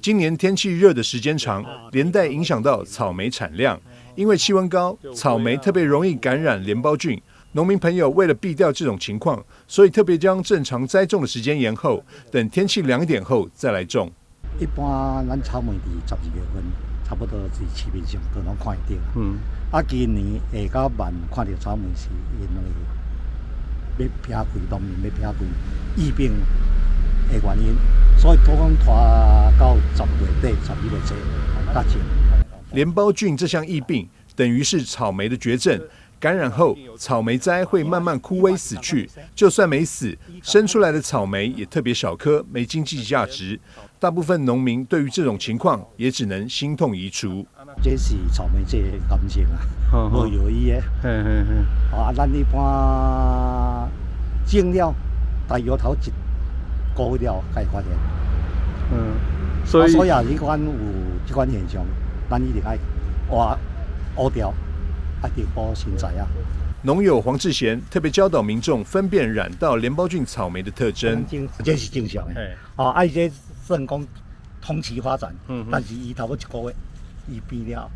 今年天氣熱的時間長，連帶影響到草莓產量。因為氣溫高，草莓特別容易感染鐮孢菌。農民朋友為了避掉這種情況，所以特別將正常栽種的時間延後，等天氣涼一點後再來種。一般咱草莓佇12月份，差不多佇市面上都攏看會著。啊，今年會較慢看著草莓，是因為欲撇開農民欲撇開疫病的原因，所以都講拖到10月底、11月初才種。鐮孢菌這項疫病等於是草莓的絕症，感染後草莓栽會慢慢枯萎死去，就算沒死，生出來的草莓也特別小顆，沒經濟價值。大部分農民對於這種情況也只能心痛移除。這是草莓這個感情啊，無藥醫的。啊，咱一般種了，大約頭一個月了，才會發現。所以所以啊，這款有這款現象，咱一定愛挖挖掉，一定補新栽啊。農友黃志賢特別教導民眾分辨染到鐮孢菌草莓的特徵。這是正常的。哦，啊，伊這算講同期發展，但是伊頭尾一個月，伊變了。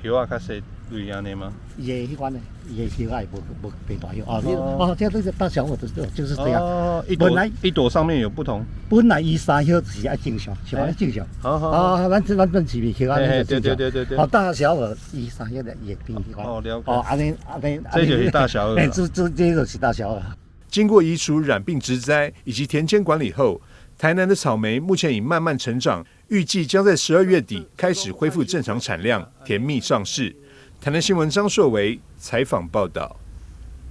葉仔較細類按呢嗎？伊的彼款呢，伊的葉仔無無變大葉。哦，哦，這這個大小就是這樣。哦，一朵一朵上面有不同。本來伊三葉是愛正常，是按呢正常。好好。啊，咱咱咱是葉按呢對對對對對。哦，大小耳伊三葉的也變彼款。哦，了解。哦，按呢按呢。這就是大小耳。這就是大小耳。經過移除染病植栽以及田間管理後，台南的草莓目前已慢慢成長，預計將在12月底開始恢復正常產量，甜蜜上市。台南新聞張碩維採訪報道。